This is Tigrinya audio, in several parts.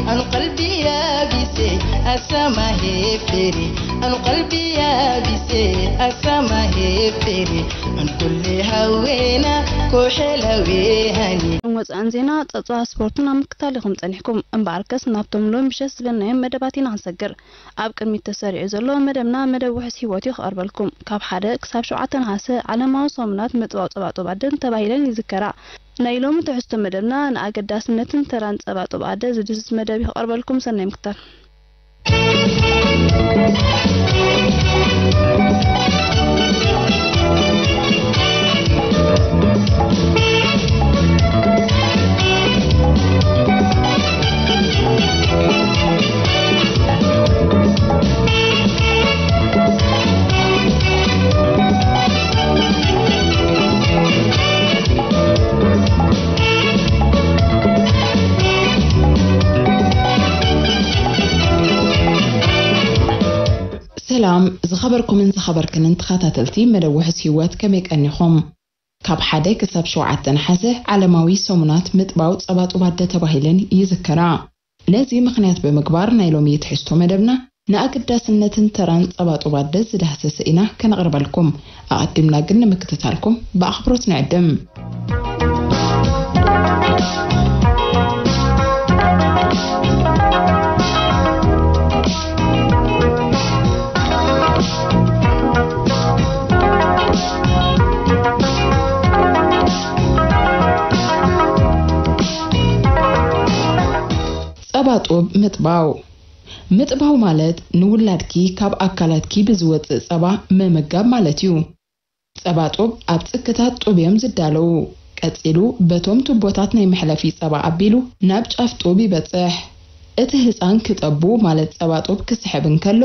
أنا قلبي يابسة، أسامة هفري. أنا قلبي يابسة، أسامة هفري. أنا كل هوينا كحلة وهني. ወፃእን ዜና ጸጽዋ ስፖርትን ኣብ ምክታል ኢኹም ጸኒሕኩም። እምበኣርከስ ናብቶም ሎሚ ምሸት ዝበልናዮም መደባት ኢና ክንሰግር። ኣብ ቅድሚት ተሰሪዑ ዘሎ መደብና መደብ ውሕስ ህይወት እዩ ክቐርበልኩም። ካብ ሓደ ክሳብ ሸውዓተ ነሓሰ ዓለማዊ ሰሙናት ምጥባው ጸባጦብ ኣደን ተባሂለን ይዝከራ። ናይ ሎሚ ትሕዝቶ መደብና ንኣገዳስነትን ተራን ጸባጦብ ኣደ ዝድህስስ መደብ እዩ ክቐርበልኩም። ሰናይ ምክታል። ሰላም ዝኸበርኩምን ዝኸበርክንን ተኸታተልቲ መደብ ውሕስ ህይወት፣ ከመይ ቀኒኹም? ካብ ሓደ ክሳብ ሸውዓተ ነሓሰ ዓለማዊ ሰሙናት ምጥባው ጸባጡብ ኣደ ተባሂለን ይዝከራ። ነዚ ምኽንያት ብምግባር ናይ ሎሚ ትሕዝቶ መደብና ንኣገዳስነትን ተራን ጸባጡብ ኣደ ዝዳህሰሰ ኢና ከነቕርበልኩም። ኣቐዲምና ግን ንምክትታልኩም ብኣኽብሮት ንዕድም። ጸባ ጡብ ምጥባው። ምጥባው ማለት ንውላድኪ ካብ ኣካላትኪ ብዝወጽእ ጸባ ምምጋብ ማለት እዩ። ጸባ ጡብ ኣብ ጽክታት ጡብ እዮም ዝዳለዉ። ቀጺሉ በቶም ቱቦታት ናይ መሕለፊ ጸባ ኣቢሉ ናብ ጫፍ ጡብ ይበጽሕ። እቲ ህጻን ክጠቡ ማለት ጸባ ጡብ ክስሕብ እንከሎ፣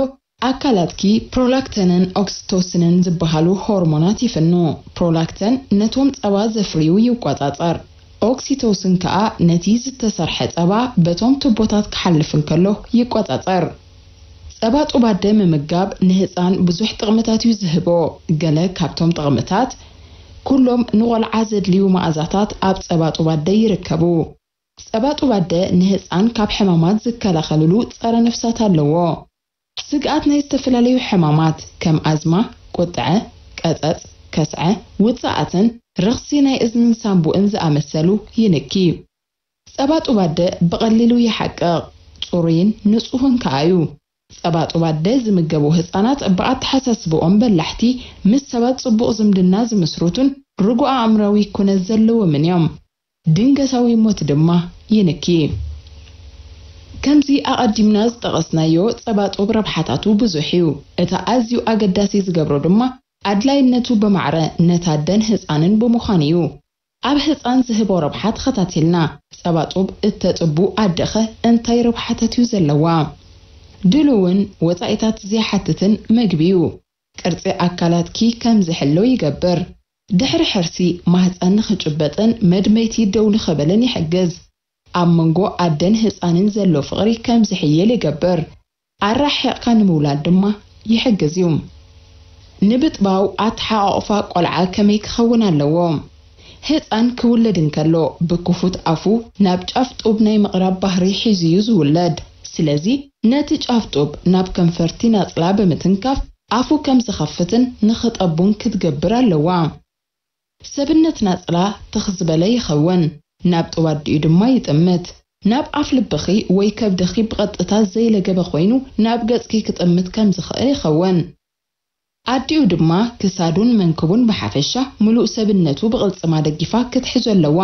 ኣካላትኪ ፕሮላክተንን ኦክሲቶሲንን ዝበሃሉ ሆርሞናት ይፍኑ። ፕሮላክተን ነቶም ጸባ ዘፍርዩ ይቆጻጸር። ኦክሲቶሲን ከኣ ነቲ ዝተሰርሐ ጸባ በቶም ቱቦታት ክሓልፍ እንከሎ ይቆጻጸር። ጸባ ጡብ ኣደ ምምጋብ ንህጻን ብዙሕ ጥቕምታት እዩ ዝህቦ። ገለ ካብቶም ጥቕምታት፣ ኩሎም ንቖልዓ ዘድልዩ መኣዛታት ኣብ ጸባ ጡብ ኣደ ይርከቡ። ጸባ ጡብ ኣደ ንህጻን ካብ ሕማማት ዝከላኸልሉ ጸረ ነፍሳት ኣለዎ። ስግኣት ናይ ዝተፈላለዩ ሕማማት ከም ኣዝማ፣ ቁጥዐ፣ ቀጸጽ፣ ከስዐ፣ ውጽኣትን ረኽሲ ናይ እዝንን ሳንቡእን ዝኣመሰሉ ይንኪ። ጸባ ጡብ ኣደ ብቐሊሉ ይሓቅቕ፣ ጽሩይን ንጹህን ከኣ እዩ። ጸባ ጡብ ኣደ ዝምገቡ ህጻናት ብኣተሓሳስብኦም በላሕቲ፣ ምስ ሰባት ጽቡቕ ዝምድና ዝምስርቱን ርጉእ ኣእምራዊ ኩነት ዘለዎምን እዮም። ድንገታዊ ሞት ድማ ይንኪ። ከምዚ ኣቐዲምና ዝጠቐስናዮ ጸባ ጡብ ረብሓታቱ ብዙሕ እዩ። እቲ ኣዝዩ ኣገዳሲ ዝገብሮ ድማ ኣድላይነቱ ብማዕረ ነታ ኣደን ህጻንን ብምዃኑ እዩ። ኣብ ህጻን ዝህቦ ረብሓ ተኸታቲልና፣ ጸባ ጡብ እተጥቡ ኣደኸ እንታይ ረብሓታት እዩ ዘለዋ? ድሉውን ወጻኢታት ዘይሓትትን መግቢ እዩ። ቅርጺ ኣካላትኪ ከም ዝሕሎ ይገብር። ድሕሪ ሕርሲ ማህጸን ንኽጭበጥን መድመይቲ ደው ንኽብልን ይሕግዝ። ኣብ መንጎ ኣደን ህጻንን ዘሎ ፍቕሪ ከም ዝሕየል ይገብር። ኣራሒቕካ ንምውላድ ድማ ይሕግዝ እዩ። ንምጥባው ኣተሓቋቑፋ ቆልዓ ከመይ ክኸውን ኣለዎ? ህጻን ክውለድ እንከሎ ብክፉት ኣፉ ናብ ጫፍ ጡብ ናይ ምቕራብ ባህሪ ሒዙ እዩ ዝውለድ። ስለዚ ነቲ ጫፍ ጡብ ናብ ከንፈርቲ ናጽላ ብምትንካፍ ኣፉ ከም ዝኸፍትን ንኽጠቡን ክትገብር ኣለዋ። ሰብነት ናጽላ ትኽ ዝበለ ይኸውን፣ ናብ ጡብ ኣዲኡ ድማ ይጥምት። ናብ ኣፍ ልብኺ ወይ ከብድኺ ብቐጥታ ዘይለገበ ኮይኑ ናብ ገጽኪ ክጥምት ከም ዝኽእል ይኸውን። ኣዲኡ ድማ ክሳዱን መንክቡን ብሓፈሻ ምሉእ ሰብነቱ ብቕልጽማ ደጊፋ ክትሕዞ ኣለዋ።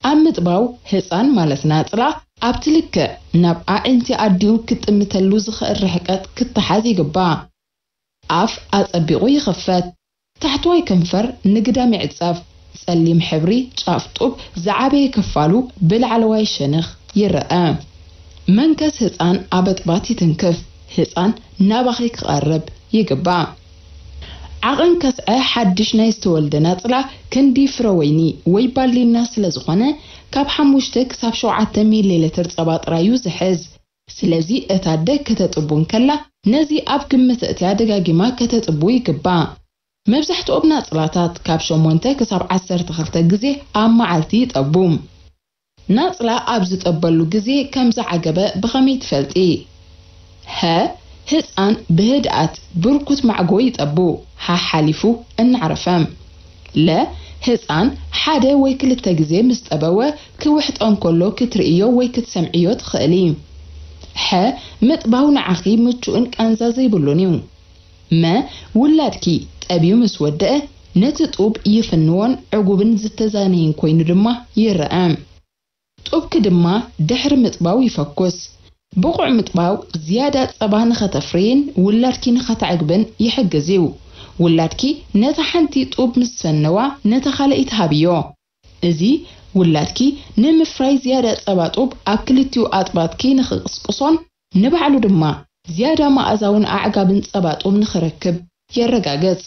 ኣብ ምጥባው ህጻን ማለት ናጽላ ኣብቲ ልክዕ ናብ ኣዒንቲ ኣዲኡ ክጥምተሉ ዝኽእል ርሕቀት ክተሓዝ ይግባእ። ኣፍ ኣጸቢቑ ይኽፈት። ታሕተዋይ ከንፈር ንግዳም ይዕጸፍ። ጸሊም ሕብሪ ጫፍ ጡብ ዝዓበየ ክፋሉ ብላዕለዋይ ሸነኽ ይረአ። መንከስ ህጻን ኣበጥባት ይትንክፍ። ህጻን ናባኺ ክቐርብ ይግባእ። ዓቐን ከስዐ ሓድሽ ናይ ዝተወልደ ናጽላ ክንዲ ፍረ ወይኒ ወይ ባሊና ስለ ዝኾነ፣ ካብ ሓሙሽተ ክሳብ ሸውዓተ ሚሊ ሊትር ጸባ ጥራይ እዩ ዝሕዝ። ስለዚ እታ ኣደ ከተጥቡ እንከላ ነዚ ኣብ ግምት እትያ ደጋጊማ ከተጥቡ ይግባእ። መብዛሕትኦም ናጽላታት ካብ ሸሞንተ ክሳብ ዓሰርተ ክልተ ግዜ ኣብ መዓልቲ ይጠቡ። ናጽላ ኣብ ዝጠበሉ ግዜ ከም ዝዓገበ ብኸመይ ትፈልጢ? ሀ፣ ህጻን ብህድኣት ብርኩት ማዕጎ ይጠቡ፣ ሓሓሊፉ እናዕረፈ። ለ፣ ህጻን ሓደ ወይ ክልተ ግዜ ምስ ጠበወ ክውሕጦ እንከሎ ክትርእዮ ወይ ክትሰምዕዮ ትኽእሊ። ሐ፣ ምጥባው ንዓኺ ምቹእን ቃንዛ ዘይብሉን እዩ። መ፣ ውላድኪ ጠብዩ ምስ ወደአ ነቲ ጡብ ይፍንዎን ዕጉብን ዝተዛነየን ኮይኑ ድማ ይረአ። ጡብኪ ድማ ድሕሪ ምጥባው ይፈኩስ። ብቑዕ ምጥባው ዝያዳ ጸባ ንኸተፍርይን ውላድኪ ንኸተዕግብን ይሕግዝ እዩ። ውላድኪ ነታ ሓንቲ ጡብ ምስ ፈነዋ ነታ ካልኣይቲ ሃብዮ። እዚ ውላድኪ ንምፍራይ ዝያዳ ጸባ ጡብ ኣብ ክልቲኡ ኣጥባትኪ ንኽቕስቅሶን ንባዕሉ ድማ ዝያዳ መኣዛውን ኣዕጋብን ጸባ ጡብ ንኽረክብ የረጋግጽ።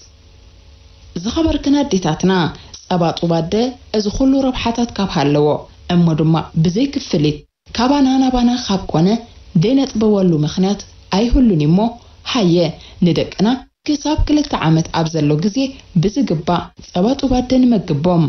ዝኸበርክን ኣዴታትና፣ ጸባ ጡብ ኣደ እዚ ኩሉ ረብሓታት ካብ ሃለዎ፣ እሞ ድማ ብዘይ ክፍሊት ካባና ናባና ካብ ኮነ ደይነጥበወሉ ምኽንያት ኣይህሉን እሞ፣ ሃየ ንደቅና ክሳብ ክልተ ዓመት ኣብ ዘሎ ግዜ ብዝግባእ ጸባ ጡብ ኣደ ንመግቦም።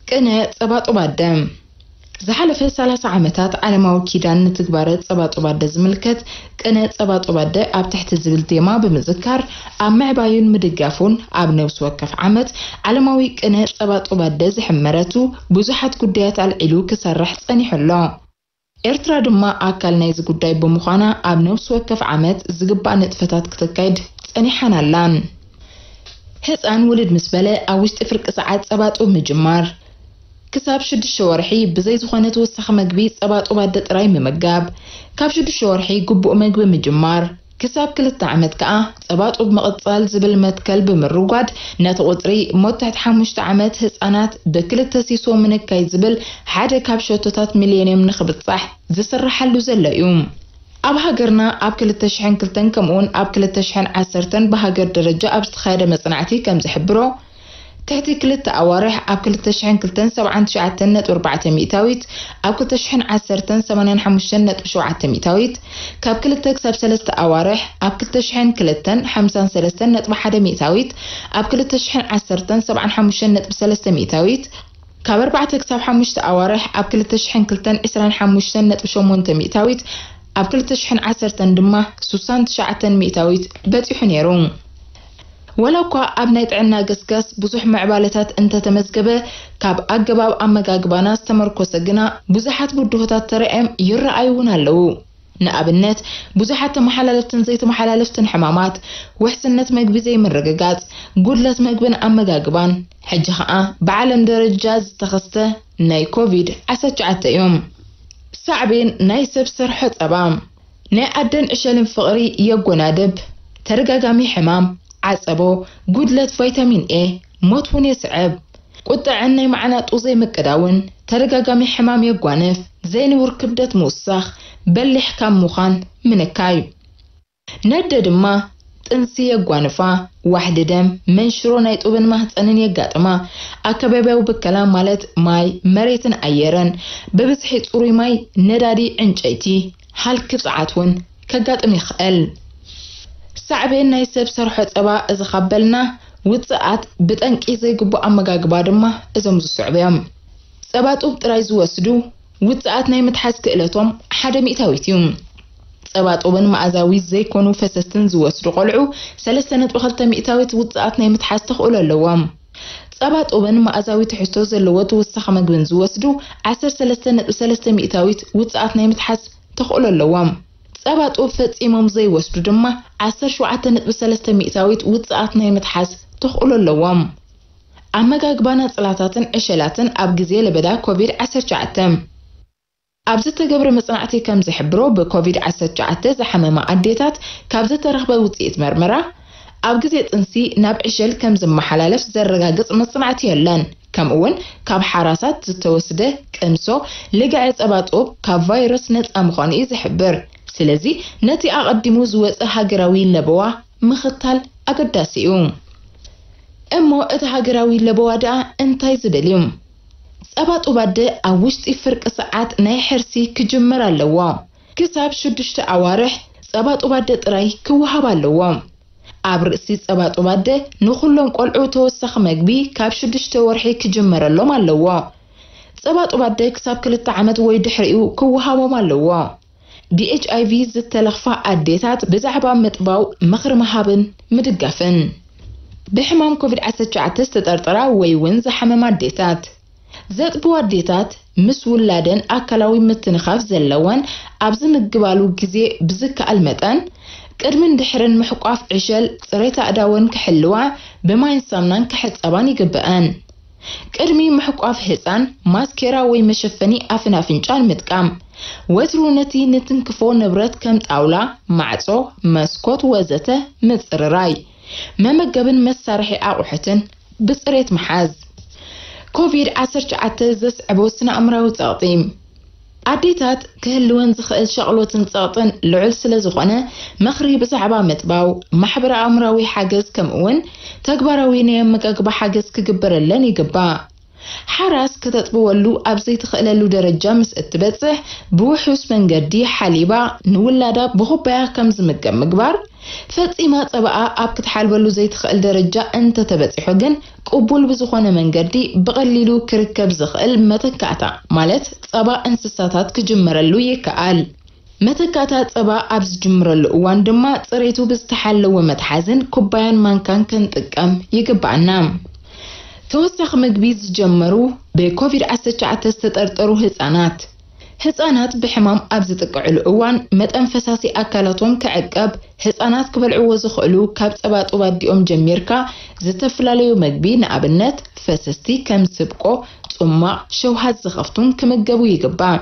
ቅነ ጸባ ጡብ ኣደ። ዝሓለፈ ሰላሳ ዓመታት ዓለማዊ ኪዳን ንትግባረ ጸባ ጡብ ኣደ ዝምልከት ቅነ ጸባ ጡብ ኣደ ኣብ ትሕቲ ዝብል ቴማ ብምዝካር ኣብ ምዕባዩን ምድጋፉን ኣብ ነብሲ ወከፍ ዓመት ዓለማዊ ቅነ ጸባ ጡብ ኣደ ዝሕመረቱ ብዙሓት ጉዳያት ኣልዒሉ ክሰርሕ ጸኒሑ ኣሎ። ኤርትራ ድማ ኣካል ናይዚ ጉዳይ ብምዃና ኣብ ነብሲ ወከፍ ዓመት ዝግባእ ንጥፈታት ክተካይድ ጸኒሓን ኣላን። ህጻን ውልድ ምስ በለ ኣብ ውሽጢ ፍርቂ ሰዓት ጸባ ጡብ ምጅማር። ክሳብ ሽዱሽተ ወርሒ ብዘይ ዝኾነ ተወሳኺ መግቢ ጸባ ጡብ ኣደ ጥራይ ምምጋብ። ካብ ሽዱሽተ ወርሒ ግቡእ መግቢ ምጅማር። ክሳብ ክልተ ዓመት ከኣ ጸባ ጡብ ምቕጻል ዝብል መትከል ብምርጓድ ነቲ ቁጽሪ እሞ ትሕቲ ሓሙሽተ ዓመት ህጻናት ብክልተ ሲሶ ምንካይ ዝብል ሓደ ካብ ሸቶታት ሚሌንየም ንኽብጻሕ ዝስርሓሉ ዘሎ እዩ። ኣብ ሃገርና ኣብ ክልተ ሽሕን ክልተን ከምኡውን ኣብ ክልተ ሽሕን ዓሰርተን ብሃገር ደረጃ ኣብ ዝተኻየደ መጽናዕቲ ከም ዝሕብሮ፣ ትሕቲ ክልተ ኣዋርሕ ኣብ ክልተ ሽሕን ክልተን ሰብዓን ትሽዓተን ነጥቢ ኣርባዕተ ሚእታዊት፣ ኣብ ክልተ ሽሕን ዓሰርተን ሰማንያን ሓሙሽተን ነጥቢ ሸውዓተ ሚእታዊት፣ ካብ ክልተ ክሳብ ሰለስተ ኣዋርሕ ኣብ ክልተ ሽሕን ክልተን ሓምሳን ሰለስተን ነጥቢ ሓደ ሚእታዊት፣ ኣብ ክልተ ሽሕን ዓሰርተን ሰብዓን ሓሙሽተን ነጥቢ ሰለስተ ሚእታዊት፣ ካብ ኣርባዕተ ክሳብ ሓሙሽተ ኣዋርሕ ኣብ ክልተ ሽሕን ክልተን ዕስራን ሓሙሽተን ነጥቢ ሸሞንተ ሚእታዊት፣ ኣብ ክልተ ሽሕን ዓሰርተን ድማ ሱሳን ትሽዓተን ሚእታዊት በጺሑ ነይሩ። ወላ እኳ ኣብ ናይ ጥዕና ገስጋስ ብዙሕ ምዕባለታት እንተተመዝገበ፣ ካብ ኣገባብ ኣመጋግባና ዝተመርኮሰ ግና ብዙሓት ብድሆታት ተራእዮም ይረኣዩ እውን ኣለዉ። ንኣብነት፣ ብዙሓት ተመሓላለፍትን ዘይተመሓላለፍትን ሕማማት፣ ውሕስነት መግቢ ዘይምርግጋጽ፣ ጉድለት መግብን ኣመጋግባን፣ ሕጂ ኸኣ ብዓለም ደረጃ ዝተኸስተ ናይ ኮቪድ ዓሰርተ ትሽዓተ እዮም። ሳዕቤን ናይ ሰብ ሰርሖ ጸባ። ናይ ኣደን ዕሸልን ፍቕሪ የጎናድብ። ተደጋጋሚ ሕማም፣ ዓጸቦ፣ ጉድለት ቫይታሚን ኤ፣ ሞት እውን የስዕብ። ቁጥዐን ናይ መዓናጡ ዘይምቅዳውን ተደጋጋሚ ሕማም የጓንፍ። ዘይንቡር ክብደት ምውሳኽ፣ በሊሕ ካብ ምዃን ምንካይ። ነደ ድማ ጥንሲ የጓንፋ፣ ዋሕዲ ደም፣ መንሽሮ ናይ ጡብን ማህጸንን የጋጥማ። ኣከባቢያዊ ብከላ ማለት ማይ፣ መሬትን ኣየርን፣ ብብዝሒ ጽሩይ ማይ፣ ነዳዲ፣ ዕንጨይቲ፣ ሃልኪ ጸዓት እውን ከጋጥም ይኽእል። ሳዕቤን ናይ ሰብ ሰርሖ ጸባ እዚ ካብ በልና፣ ውጽኣት ብጠንቂ ዘይግቡእ ኣመጋግባ ድማ እዞም ዝስዕቡ እዮም። ጸባ ጡብ ጥራይ ዝወስዱ ውጽኣት ናይ ምትሓዝ ክእለቶም ሓደ ሚእታዊት እዩ። ጸባ ጡብን መኣዛዊ ዘይኮኑ ፈሰስትን ዝወስዱ ቆልዑ ሰለስተ ነጥቢ ክልተ ሚእታዊት ውጽኣት ናይ ምትሓዝ ተኽእሎ ኣለዎም። ጸባ ጡብን መኣዛዊ ትሕዝቶ ዘለዎ ተወሳኺ መግብን ዝወስዱ ዓሰርተ ሰለስተ ነጥቢ ሰለስተ ሚእታዊት ውጽኣት ናይ ምትሓዝ ተኽእሎ ኣለዎም። ጸባ ጡብ ፈጺሞም ዘይወስዱ ድማ ዓሰርተ ሸውዓተ ነጥቢ ሰለስተ ሚእታዊት ውጽኣት ናይ ምትሓዝ ተኽእሎ ኣለዎም። ኣመጋግባ ናጽላታትን ዕሸላትን ኣብ ግዜ ለበዳ ኮቪድ ዓሰርተ ትሽዓተ። ኣብ ዝተገብረ መጽናዕቲ ከም ዝሕብሮ፣ ብኮቪድ ዓሰርተ ትሽዓተ ዝሓመማ ኣዴታት ካብ ዝተረኽበ ውጽኢት መርመራ፣ ኣብ ግዜ ጥንሲ ናብ ዕሸል ከም ዝመሓላለፍ ዘረጋግጽ መጽናዕቲ የለን። ከምኡውን ካብ ሓራሳት ዝተወስደ ቅምሶ ልግዐ ጸባ ጡብ ካብ ቫይረስ ነጻ ምዃኑ እዩ ዝሕብር። ስለዚ ነቲ ኣቐዲሙ ዝወጸ ሃገራዊ ለበዋ ምኽታል ኣገዳሲ እዩ። እሞ እቲ ሃገራዊ ለበዋ ደኣ እንታይ ዝብል እዩ? ጸባ ጡብ ኣደ ኣብ ውሽጢ ፍርቂ ሰዓት ናይ ሕርሲ ክጅመር ኣለዎ። ክሳብ ሽዱሽተ ኣዋርሕ ጸባ ጡብ ኣደ ጥራይ ክወሃብ ኣለዎ። ኣብ ርእሲ ጸባ ጡብ ኣደ ንኹሎም ቆልዑ ተወሳኺ መግቢ ካብ ሽዱሽተ ወርሒ ክጅመረሎም ኣለዎ። ጸባ ጡብ ኣደ ክሳብ ክልተ ዓመት ወይ ድሕሪኡ ክወሃቦም ኣለዎ። ብ ኤች ኣይ ቪ ዝተለኽፋ ኣዴታት ብዛዕባ ምጥባው ምኽሪ ምሃብን ምድጋፍን። ብሕማም ኮቪድ ዓሰርተ ትሽዓተ ዝተጠርጠራ ወይ እውን ዝሓመማ ኣዴታት። ዘጥብዋ ኣዴታት ምስ ውላደን ኣካላዊ ምትንኻፍ ዘለወን ኣብ ዝምግባሉ ግዜ ብዝከኣል መጠን ቅድምን ድሕርን ምሕቋፍ ዕሸል ጽሬት ኣእዳወን ክሕልዋ ብማይን ሳምናን ክሕጸባን ይግበኣን። ቅድሚ ምሕቋፍ ህጻን ማስኬራ ወይ መሸፈኒ ኣፍን ኣፍንጫን ምጥቃም። ወትሩ ነቲ ንትንክፎ ንብረት ከም ጣውላ፣ ማዕጾ፣ መስኮት ወዘተ ምጽርራይ። መመገብን መሳርሒ ኣቑሑትን ብጽሬት ምሓዝ። ኮቪድ ዓሰርተ ትሽዓተ ዘስዕቦ ስነ ኣእምራዊ ጸቕጢ። ኣዴታት ክህልወን ዝኽእል ሸቕሎትን ጸቕጥን ልዑል ስለ ዝኾነ፣ ምኽሪ ብዛዕባ ምጥባው፣ ማሕበረ ኣእምራዊ ሓገዝ ከምኡውን ተግባራዊ ናይ ኣመጋግባ ሓገዝ ክግበረለን ይግባእ። ሓራስ ከተጥብወሉ ኣብ ዘይትኽእለሉ ደረጃ ምስ እትበጽሕ፣ ብውሑስ መንገዲ ሓሊባ ንውላዳ ብኹባያ ከም ዝምገብ ምግባር፣ ፈጺማ ጸባኣ ኣብ ክትሓልበሉ ዘይትኽእል ደረጃ እንተተበጺሑ ግን፣ ቅቡል ብዝኾነ መንገዲ ብቐሊሉ ክርከብ ዝኽእል መተካእታ፣ ማለት ጸባ እንስሳታት ክጅመረሉ ይከኣል። መተካእታ ጸባ ኣብ ዝጅምረሉ እዋን ድማ፣ ጽሬቱ ብዝተሓለወ መትሓዝን ኩባያን ማንካን ክንጥቀም ይግብኣና። ተወሳኺ ምግቢ ዝጀመሩ ብኮቪድ ዓሰርተ ትሽዓተ ዝተጠርጠሩ ህጻናት። ህጻናት ብሕማም ኣብ ዝጥቅዕሉ እዋን፣ መጠን ፈሳሲ ኣካላቶም ክዕቀብ፣ ህጻናት ክበልዕዎ ዝኽእሉ ካብ ጸባ ጡብ ኣዲኦም ጀሚርካ ዝተፈላለዩ ምግቢ፣ ንኣብነት ፈሰስቲ ከም ስብቆ፣ ጽሟቕ፣ ሸውሃት ዝኸፍቱን ክምገቡ ይግባእ።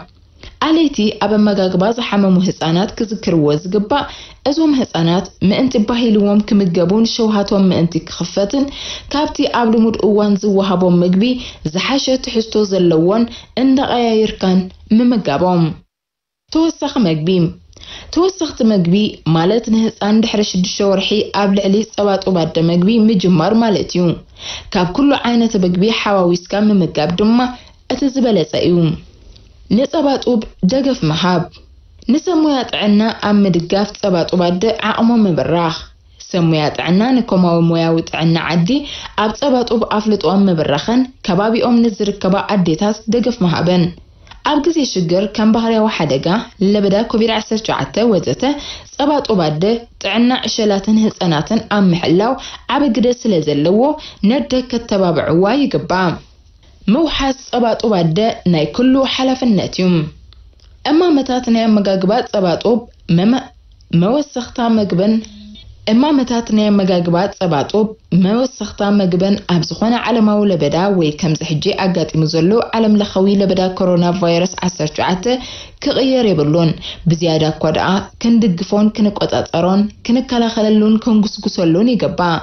ኣለይቲ ኣብ ኣመጋግባ ዝሓመሙ ህጻናት ክዝክርዎ ዝግባእ፣ እዞም ህጻናት ምእንቲ ባሂልዎም ክምገቡን ሸውሃቶም ምእንቲ ክኽፈትን፣ ካብቲ ኣብ ልሙድ እዋን ዝወሃቦም ምግቢ ዝሓሸ ትሕዝቶ ዘለዎን እንዳቐያየርካን ምምጋቦም። ተወሳኺ መግቢ። ተወሰኽቲ መግቢ ማለት ንህጻን ድሕሪ ሽዱሽተ ወርሒ ኣብ ልዕሊ ጸባ ጡብ ኣደ መግቢ ምጅማር ማለት እዩ። ካብ ኩሉ ዓይነት መግቢ ሓዋዊስካ ምምጋብ ድማ እቲ ዝበለጸ እዩ። ንጸባ ጡብ ደገፍ ምሃብ። ንሰብ ሞያ ጥዕና ኣብ ምድጋፍ ጸባ ጡብ ኣደ ዓቕሞም ምብራኽ። ሰብ ሞያ ጥዕና ንኮማዊ ሞያዊ ጥዕና ዓዲ ኣብ ጸባ ጡብ ኣፍልጦኦም ምብራኽን ከባቢኦም ንዝርከባ ኣዴታት ደገፍ ምሃብን። ኣብ ግዜ ሽግር ከም ባህርያዊ ሓደጋ፣ ለበዳ ኮቪድ ዓሰርተ ትሽዓተ ወዘተ፣ ጸባ ጡብ ኣደ ጥዕና ዕሸላትን ህጻናትን ኣብ ምሕላው ዓቢ ግደ ስለ ዘለዎ፣ ነደ ከተባብዕዋ ይግባእ። ምውሓስ ጸባ ጡብ ኣደ ናይ ኩሉ ሓላፍነት እዩ። እማመታት ናይ ኣመጋግባ ጸባ ጡብ መመ-፣ መወሰኽታ መግብን እማመታት ናይ ኣመጋግባ ጸባ ጡብ መወሰኽታ መግብን ኣብ ዝኾነ ዓለማዊ ለበዳ ወይ ከምዚ ሕጂ ኣጋጢሙ ዘሎ ዓለም ለኻዊ ለበዳ ኮሮና ቫይረስ ዓሰርተ ትሽዓተ ክቕየር የብሉን። ብዝያዳ እኳ ደኣ ክንድግፎን ክንቆጻጸሮን ክንከላኸለሉን ክንጉስጉሰሉን ይግባእ።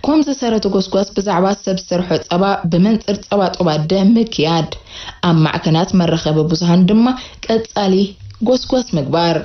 ኮም ዝሰረቱ ጎስጓስ ብዛዕባ ሰብ ዝሰርሖ ጸባ ብመንጽር ጸባ ጡብ ኣደ ምክያድ፣ ኣብ ማዕከናት መራኸቢ ብዙሃን ድማ ቀጻሊ ጎስጓስ ምግባር።